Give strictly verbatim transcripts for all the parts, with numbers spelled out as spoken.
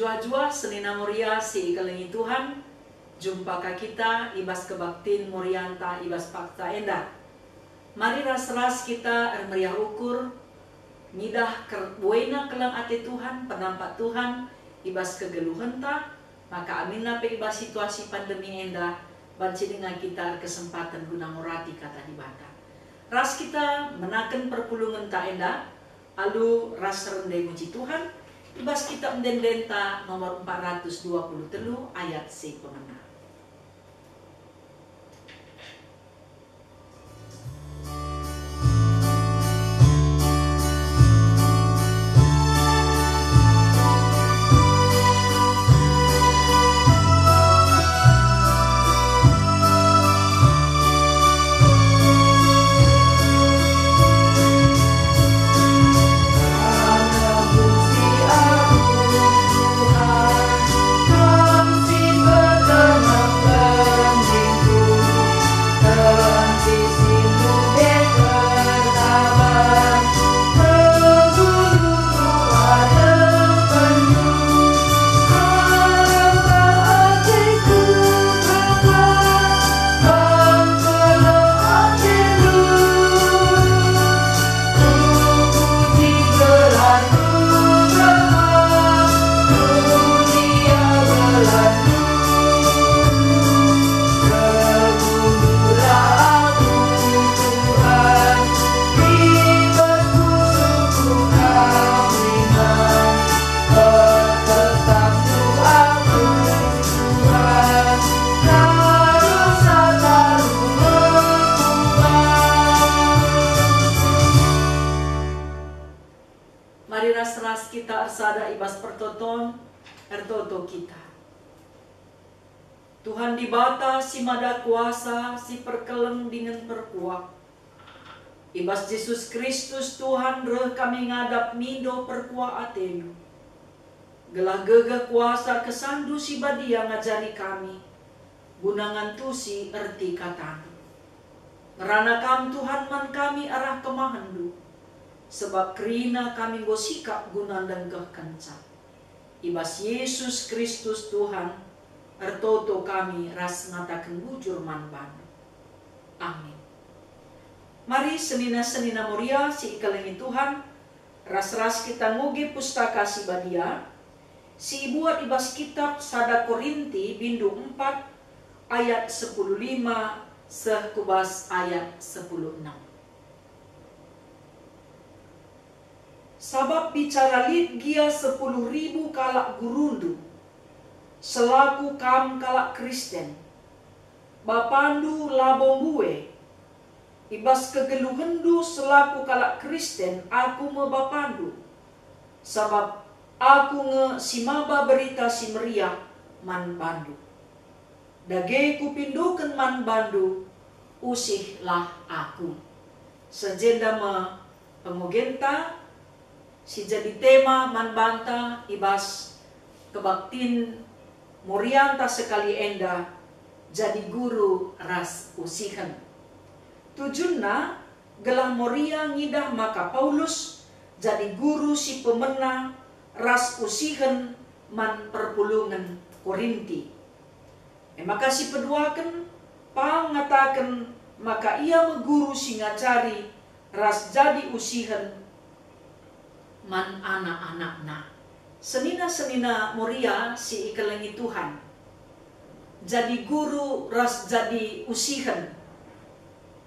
Juah-juah senina Moria si ikelengi Tuhan, jumpa ka kita i bas kebaktin Morianta i bas paksa enda. Mari ras-ras kita ermeriah ukur, ngidah ker-, buena keleng ate Tuhan, penampat Tuhan i bas kegeluhenta, maka aminna pe i bas situasi pandemi enda, banci denga kita erkesempaten guna ngurati Kata Dibata. Ras kita menaken perpulungenta enda, alu ras rende muji Tuhan, i bas Kitab Ende-endenta nomor empat ratus dua puluh telu ayat si pemena. Mari ras-ras kita ersada i bas pertoton, ertoto kita. Tuhan Dibata si Mada Kuasa, si perkeleng dingen perkuah, i bas Jesus Kristus Tuhan reh kami ngadap mindo perkuah ateNdu, gelah gegeh kuasa kesanNdu si badia ngajari kami, guna ngantusi erti kataNdu. Ngerana Kam, Tuhan, man kami arah kemahenNdu, sebab kerina kami enggo sikap guna ndengkehkenca. I bas Jesus Kristus Tuhan, ertoto kami ras ngataken bujur man baNdu. Amin. Mari senina-senina Moria si ikelengi Tuhan, ras-ras kita nguge Pustaka Si Badia, si ibuat i bas kitab sada Korinti bindu empat ayat sepuluh lima seh ku bas ayat sepuluh enam. Sabap bicara lit gia sepuluh ribu kalak gurundu, selaku kam kalak Kristen, bapandu labo mbue. I bas kegeluhenndu selaku kalak Kristen aku me bapandu, sabap aku nge si maba Berita Si Meriah man bandu. Dage kupindoken man bandu, usihlah aku. Seh jenda me pengogenta si jadi tema man banta i bas kebaktin Morianta sekali enda, jadi guru ras usihen. Tujunna gelah Moria ngidah maka Paulus jadi guru si pemena ras usihen man perpulungen Korinti. E maka sipeduaken pang ngataken maka ia me guru si ngajari ras jadi usihen man anak-anakna. Senina-senina Moria si ikelengi Tuhan, jadi guru ras jadi usihen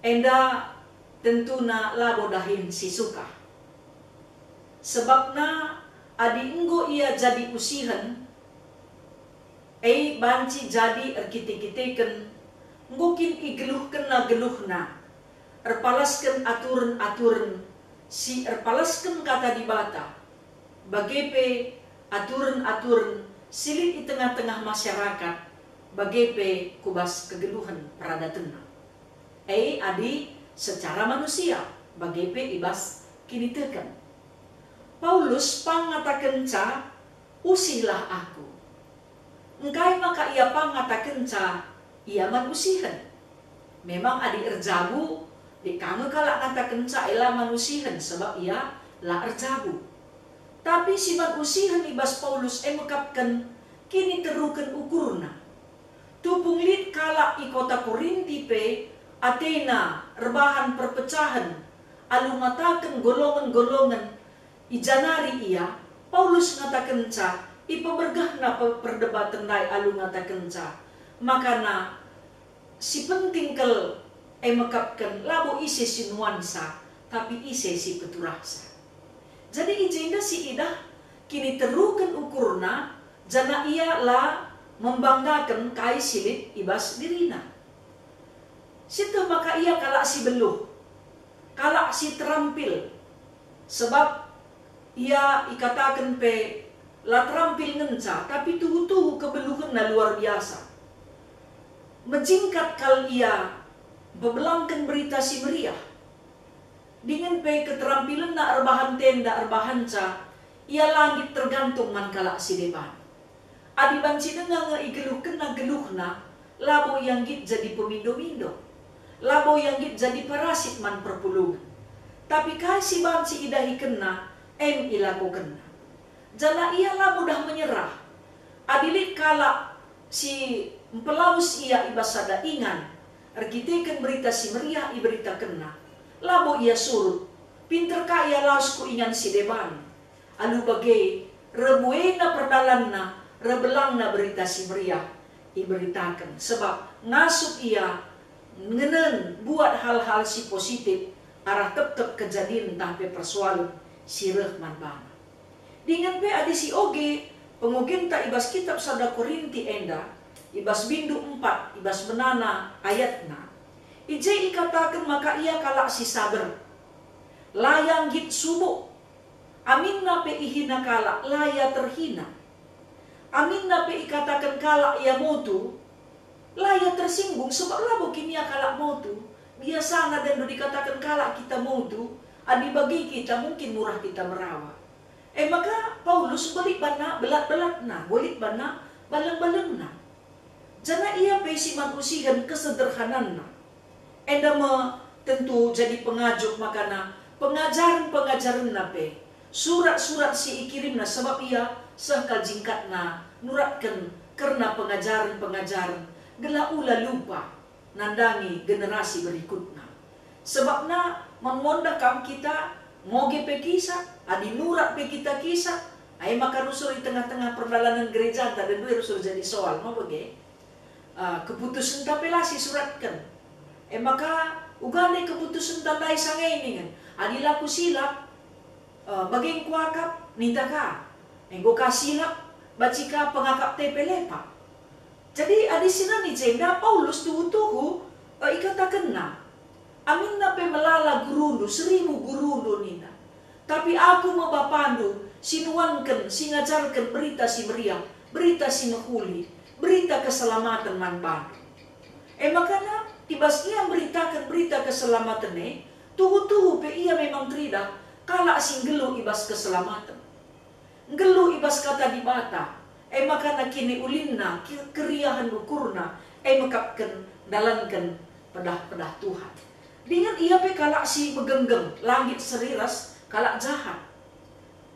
enda tentuna labo dahin si sukah. Sebabna adi enggo ia jadi usihen, e banci jadi erkite-kiteken, enggo kin igeluhkenna geluhna, erpalasken aturen-aturen si erpalasken Kata Dibata, bage pe aturen-aturen si lit i tengah-tengah masyarakat, bage pe ku bas kegeluhen peradatenna. E adi secara manusia, bage pe i bas kiniteken. Paulus pang ngatakenca, "Usihlah aku." Engkai maka ia pang ngatakenca ia man usihen? Memang adi erjabu, lit ka nge kalak ngatakenca e la man usihen, sebab ia la erjabu. Tapi si man usihen i bas Paulus e mekapken kiniteruken ukurna. Tupung lit kalak i kota Korinti pe atena erbahan perpecahen alu ngataken golongen-golongen ijanari ia, Paulus ngatakenca ipebergehna pe-, perdebaten ndai alu ngatakenca, makana si penting kal e mekapken labo ise si nuansa, tapi ise si peturahsa. Jadi i jenda si idah kiniteruken ukurna, janah ia la membanggaken kai si lit i bas dirina. Sieteh maka ia kalak si beluh, kalak si terampil, sebab ia ikataken pe la terampil ngenca, tapi tuhu-tuhu kebeluhenna luar biasa. Mejingkat kal ia mpebelangken Berita Si Meriah. Dingen pe keterampilenna erbahan tenda erbahanca, ia la nggit tergantung man kalak si deban. Adi banci denga nge igeluhkenna geluhna, labo ia nggit jadi pemindo-mindo, labo ia nggit jadi parasit man perpulungen. Tapi kai si banci idahikenna, em ilakokenna. Janah ia la mudah menyerah. Adi lit kalak si mpelawes ia i bas sada ingan, erkiteken Berita Si Meriah iberitakenna, labo ia surut. Pinter ka ia lawes ku ingan si deban. Alu bage, reh buena perdalanna, reh belangna Berita Si Meriah iberitaken, sebab ngasup ia ngenen buat hal-hal si positif arah tep-tep kejadin ntah pe persoalen si reh man bana. Dingen pe adi sioge pengogenta i bas kitap sada Korinti enda, i bas bindu empat, i bas menana ayatna, i je ikataken maka ia kalak si saber, la ia nggit subuk, aminna pe ihina kalak, la ia terhina. Aminna pe ikataken kalak ia motu, la ia tersinggung, sebab labo kin ia kalak motu. Biasana dendo dikataken kalak kita motu, adi bage kita mungkin murah kita merawa. E maka Paulus belit bana belat-belatna, belit bana baleng-balengna. Janah ia pe si man usihen kesederhananna. Enda me tentu jadi pengajuk makana pengajaren-pengajarenna pe, surat-surat si ikirimna, sebab ia seh kal jingkatna nuratken kerna pengajaren-pengajaren gelah ula lupa nandangi generasi berikutna. Sebabna man mondah kam kita ngoge pe kisah, adi nurat pe kita kisah, ai maka rusur i tengah-tengah perdalanen gerejanta, dendo rusur jadi soal, ma bage? Ah, keputusenta pe la sisuratken. E maka, uga nde keputusenta ndai sangei ningen, adi la kusilap, eh, bage enggo kuakap, ninta ka, enggo ka silap, banci ka pengakapta pe lepak. Jadi, adi sinen i jenda Paulus tuhu-tuhu, eh, ikatakenna, "Aminna pe melala gurundu, seribu gurundu," nina. "Tapi aku me bapandu, si nuanken, si ngajarken Berita Si Meriah, Berita Si Mehuli, Berita Keselamaten man bandu." E makana, i bas ia mberitaken Berita Keselamaten e, tuhu-tuhu pe ia memang teridah kalak si nggeluh i bas keselamaten. Nggeluh i bas Kata Dibata, e makana kiniulinna, ke-, keriahen ukurna, e mekapken ndalanken pedah-pedah Tuhan. Dingen ia pe kalak si megenggeng, la nggit seri ras kalak jahat.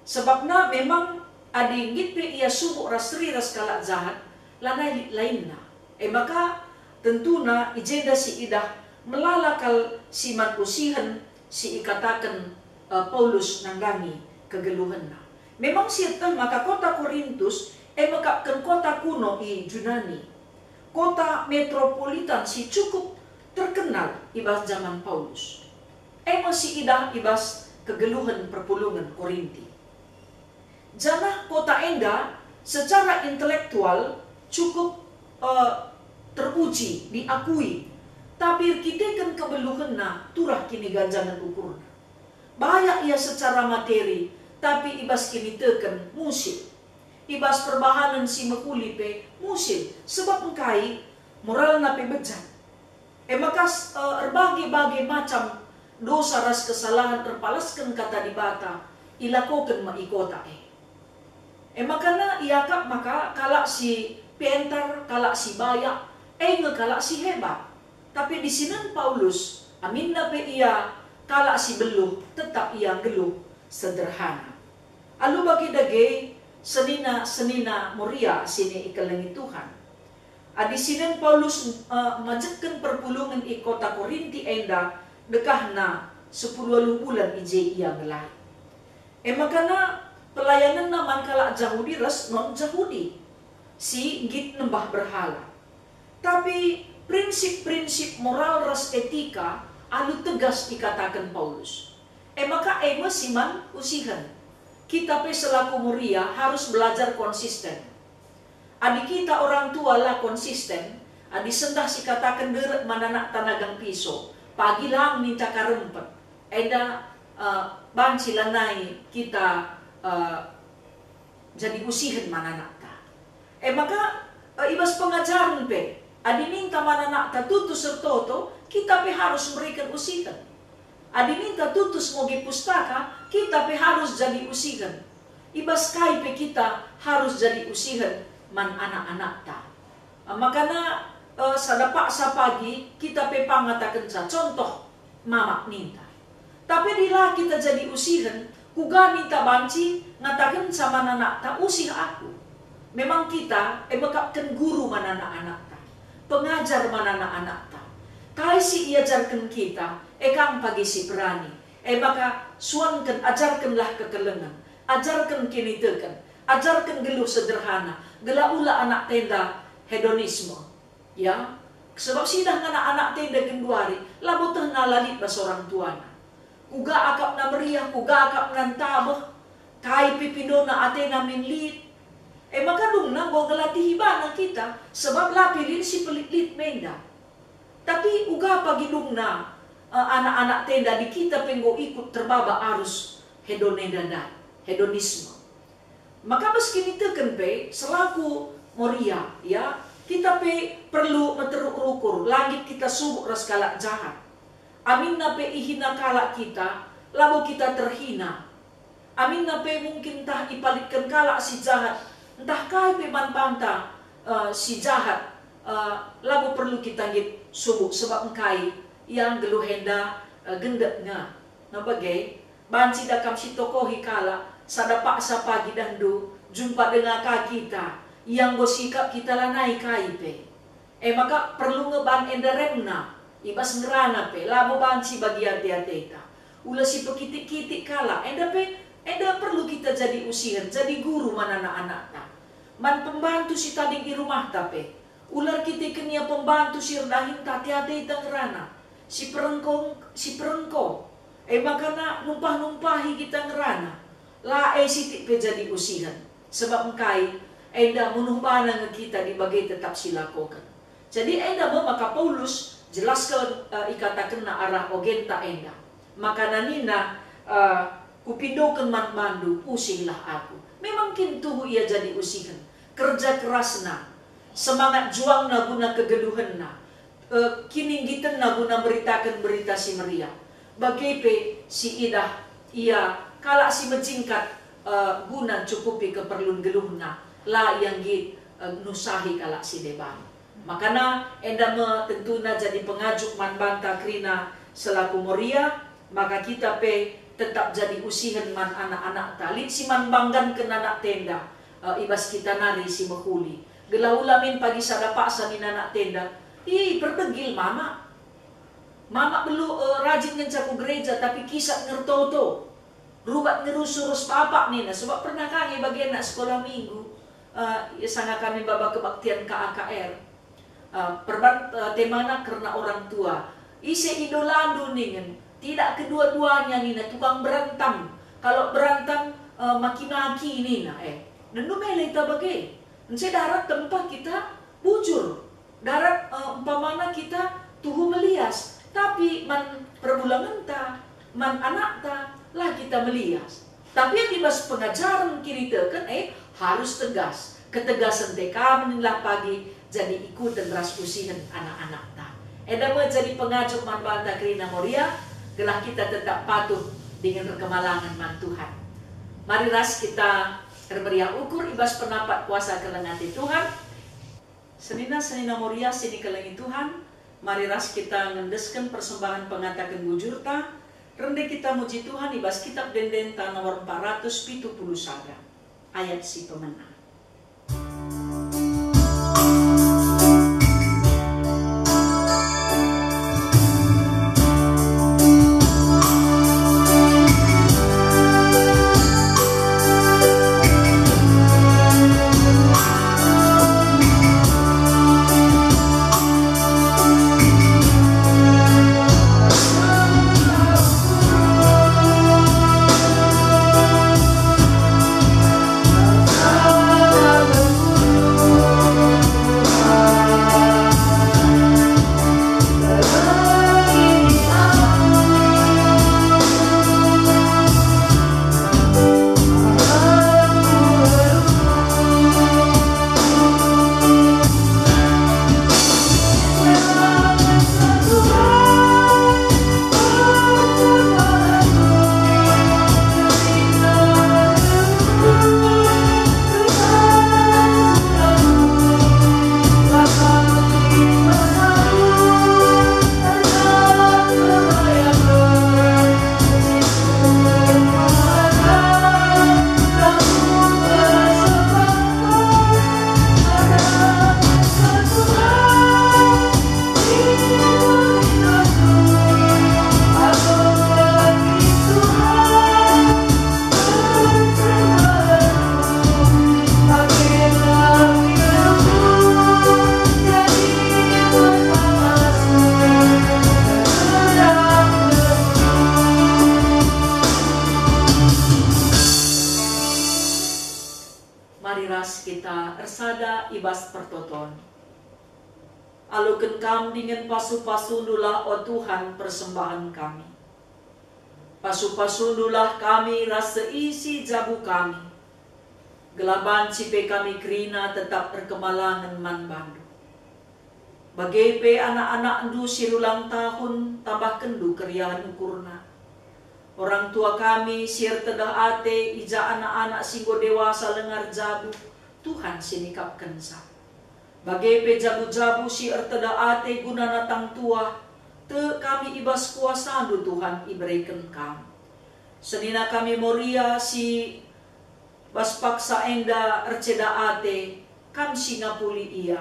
Sebabna memang adi nggit pe ia subuk ras seri ras kalak jahat, lanai lit lainna. E maka tentuna i jenda si idah melala kal si man usihen si ikataken, eh, Paulus nandangi kegeluhenna. Memang sieteh maka kota Korintus e mekapken kota kuno i Junani, kota metropolitan si cukup terkenal i bas jaman Paulus. E me si idah i bas kegeluhen perpulungen Korinti. Janah kota enda secara intelektual cukup, eh, teruji, diakui, tapi erkiteken kebeluhenna turah kiniganjangen ukurna. Bayak ia secara materi, tapi i bas kiniteken musil. I bas perbahanen si mehuli pe musil, sebab engkai moralna pe bejat. E maka, eh, erbage-bage macam dosa ras kesalahen erpalasken Kata Dibata ilakoken me i kota e. E maka na iakap maka kalak si pentar, kalak si bayak, e nge kalak si hebat. Tapi disinen Paulus, aminna pe ia kalak si beluh, tetap ia nggeluh sederhana. Alu bage dage, senina-senina Moria si ikelengi Tuhan. Adi sinen Paulus, eh, majekken perpulungen i kota Korinti enda, dekahna sepuluh waluh bulan i je ia ngelai. E makana pelayanenna man kalak Jahudi ras non-Jahudi si nggit nembah berhala. Tapi prinsip-prinsip moral ras etika alu tegas ikataken Paulus. E maka e me si man usihen. Kita pe selaku Moria harus belajar konsisten. Adi kita orang tua la konsisten, adi sendah sikataken derek man anakta nagang piso, pagi lang ninta ka rempet, enda, eh, banci lanai kita, eh, jadi usihen man anakta. E maka, eh, i bas pengajaren pe, adi ninta man anakta tutus ertoto, kita pe harus mereken usihen. Adi ninta tutus ngoge pustaka, kita pe harus jadi usihen. I bas kai pe kita harus jadi usihen man anak-anakta. Makana, eh, sada paksa pagi kita pe pangatakenca contoh mamak ninta. Tapi adi la kita jadi usihen, kuga ninta banci ngatakenca man anakta, "Usih aku"? Memang kita e mekapken guru man anak-anakta, pengajar man anak-anakta. Kai si iajarken kita, e kang pagi si perani. E maka suanken, ajarkenlah kekelengen, ajarken kiniteken, ajarken geluh sederhana, gelah ula anakta enda hedonisme. Ya, sebab sidah ngena anakta enda genduari, labo tehna la lit bas orang tuana. Kuga akapna meriah, kuga akapna ntabeh, kai pe pindona atena min lit. E maka dungna enggo ngelatih ibana kita, sebab la pe lit si pelit-lit menda. Tapi uga pagi dungna, eh, anak-anakta enda adi kita pe enggo ikut terbaba arus hedon enda ndai, hedonisme. Maka bas kiniteken pe selaku Moria, ya, kita pe perlu meteruk rukur, la nggit kita subuk ras kalak jahat. Aminna pe ihina kalak kita, labo kita terhina. Aminna pe mungkin ntah ipalitken kalak si jahat, ntah kai pe man banta, eh, si jahat, eh, labo perlu kita nggit subuk, sebab engkai, ia nggeluh enda, eh, gendek nge. Nge bage, banci da kam sitokohi kalak, sada paksa pagi dahndu, jumpa denga ka kita, ia enggo sikap kita lanai kai pe. E maka perlu nge ban enda remna, i bas ngerana pe, labo banci bagi ate-ateta. Ula si pekitik-kitik kalak, enda pe, enda perlu kita jadi usihen, jadi guru man anak-anakta. Man pembantu si tading i rumahta pe, ula erkiteken ia pembantu si erdahin ate-ateta ngerana, si perengko, si perengko. E makana numpah-numpahi kita ngerana, la e sitik pe jadi usihen. Sebab engkai, enda munuh bana nge kita adi bage tetap silakoken. Jadi enda me maka Paulus jelasken, eh, ikatakenna arah ogenta enda. Makana nina, eh, "Kupindoken man bandu, usihlah aku." Memang kin tuhu ia jadi usihen. Kerja kerasna, semangat juangna guna kegeluhenna, eh, kininggitenna guna meritaken Berita Si Meriah. Bage pe si idah ia kalak si mejingkat, eh, guna ncukupi keperlun geluhna, la ia nggit, eh, nusahi kalak si deban. Makana enda me tentuna jadi pengajuk man banta kerina selaku Moria, maka kita pe tetap jadi usihen man anak-anakta. Lit si man bangganken anakta enda, eh, i bas kita nari si mehuli. Gelah ula min pagi sada paksa nina anakta enda, "Ih, perdegil mama. Mama belu, eh, rajin ngenca ku gereja, tapi kisap ngertoto. Rubat ngerusu ras bapak," nina, sebab pernah ka nge bage anak sekolah minggu, eh, sanga kami maba kebaktian K A K R. Eh, perban, eh, temana kerna orang tua. "Ise idolandu?" ningen. "Tidak, kedua-duanya," nina, "tukang berantem. Kalau berantem, eh, maki-maki," nina. Eh, dendu mela ita bage. Nce darat tempa kita bujur. Darat, eh, umpamana kita tuhu melias, tapi man perbulangenta, man anakta, la kita melias. Tapi adi bas pengajaren kiniteken, eh, harus tegas. Ketegasen te ka meninlah pagi jadi ikuten ras usihen anak-anakta. Enda me jadi pengajuk man banta kerina Moria, gelah kita tetap patuh dingen erkemalangen man Tuhan. Mari ras kita ermeriah ukur i bas penapak kuasa keleng ate Tuhan. Senina-senina Moria si ikelengi Tuhan, mari ras kita ngendesken persembahen pengataken bujurta, Rende kita muji Tuhan i bas Kitab Ende-enden nomor empat ratus pitu puluh sada, ayat si pemena. Mari ras kita ersada i bas pertoton. Aloken Kam dingen pasu-pasundulah, o Tuhan, persembahen kami. Pasu-pasundulah kami ras seisi jabu kami, gelah banci pe kami kerina tetap erkemalangen man bandu. Bage pe anak-anakndu si erulang tahun tambahkenndu keriahen ukurna. Orang tua kami si ertedeh ate i ja anak-anak si enggo dewasa lenga erjabu, Tuhan si nikapkenca. Bage pe jabu-jabu si ertedeh ate gunana tang tuah, tek kami i bas kuasaNdu, Tuhan, ibereken Kam. Senina kami Moria si bas paksa enda erceda ate, Kam si ngapuli ia.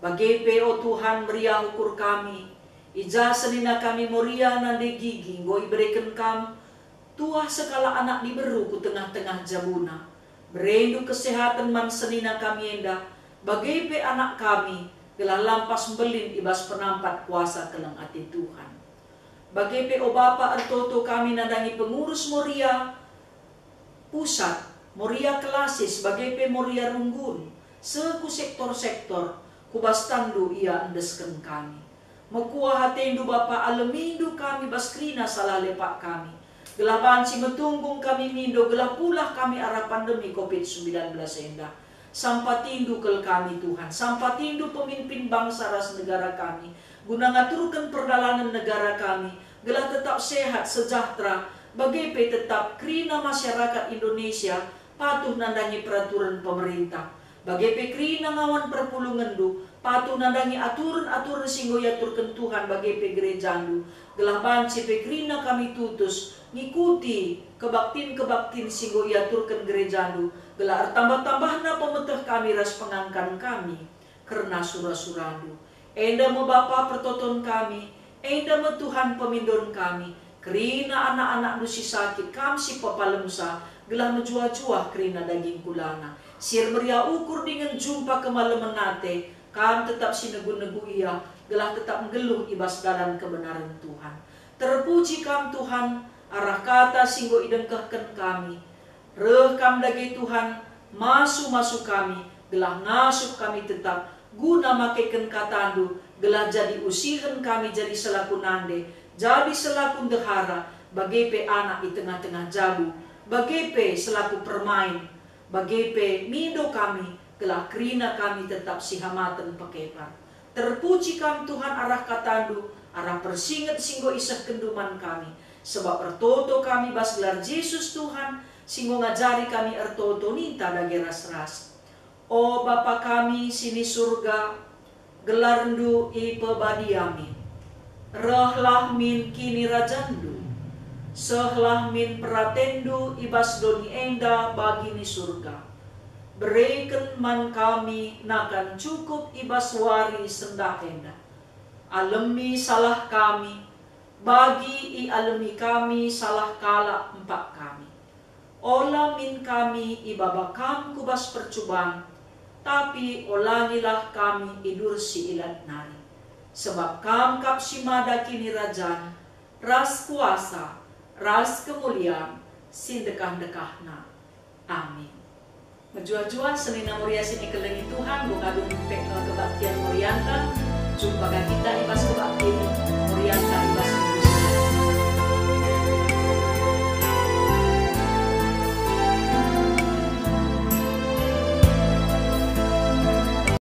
Bage pe, o Tuhan, meriah ukur kami, i ja senina kami Moria nande Gigi enggo ibereken Kam tuah sekalak anak diberu ku tengah-tengah jabuna. BereNdu kesehaten man senina kami enda, bage pe anak kami, gelah lampas mbelin i bas penampat kuasa keleng ate Tuhan. Bage pe, o Bapa, ertoto kami nandangi pengurus Moria Pusat, Moria Klasis, bage pe Moria Runggun, seh ku sektor-sektor, ku bas tanNdu ia endesken kami. Mekuah ateNdu, Bapa, alemindu kami bas kerina salah lepak kami, gelah banci metunggung kami mindo, gelah pulah kami arah pandemi covid sembilan belas enda. SampatiNdu kal kami, Tuhan, SampatiNdu pemimpin bangsa ras negara kami, guna ngaturken perdalanen negara kami, gelah tetap sehat, sejahtera, bage pe tetap kerina masyarakat Indonesia patuh nandangi peraturen pemerintah. Bage pe kerina ngawan perpulungenNdu patuh nandangi aturen-aturen si enggo iaturken Tuhan bage pe gerejaNdu, gelah banci pe kerina kami tutus ngikuti kebaktin-kebaktin si enggo iaturken gerejaNdu, gelah ertambah-tambahna pemeteh kami ras pengangkan kami kerna sura-suraNdu. Enda me Bapa pertoton kami, enda me Tuhan pemindon kami, kerina anak-anakNdu si sakit, Kam si pepalemsa, gelah mejuah-juah kerina daging kulana. Si ermeriah ukur dingen jumpa kemalemen ate, Kam tetap si negu-negu ia, gelah tetap nggeluh i bas dalan kebenaren Tuhan. Terpuji Kam, Tuhan, arah kata si enggo idengkehken kami. Reh Kam dage, Tuhan, masu-masu kami, gelah ngasup kami tetap, guna makeken kataNdu, gelah jadi usihen kami jadi selaku nande, jadi selaku ndehara, bage pe anak i tengah-tengah jabu, bage pe selaku permain, bage pe mindo kami, gelah kerina kami tetap sihamaten pekepar. Terpuji Kam, Tuhan, arah kataNdu, arah persinget si enggo isehkenNdu man kami, sebab ertoto kami bas gelar Jesus, Tuhan, si enggo ngajari kami ertoto, ninta dage ras-ras. O Bapa kami si ni Surga, gelarNdu ipebadia min. Rehlah min kinirajanNdu. Sehlah min peratenNdu i bas doni enda bagi ni Surga. Bereken man kami nakan cukup i bas wari sendah enda. Alemi salah kami, bagi ialemi kami salah kalak empak kami. Ola min kami ibaba Kam ku bas percuban, tapi olangilah kami i bas si ilat nari. Sebab Kam kap si mada kinirajan, ras kuasa, ras kemulian, si ndekah-ndekahna. Amin. Mejuah-juah senina Moria si ikelengi Tuhan, enggo kadung tek kebaktian Morianta, jumpa ka kita i bas kebaktin.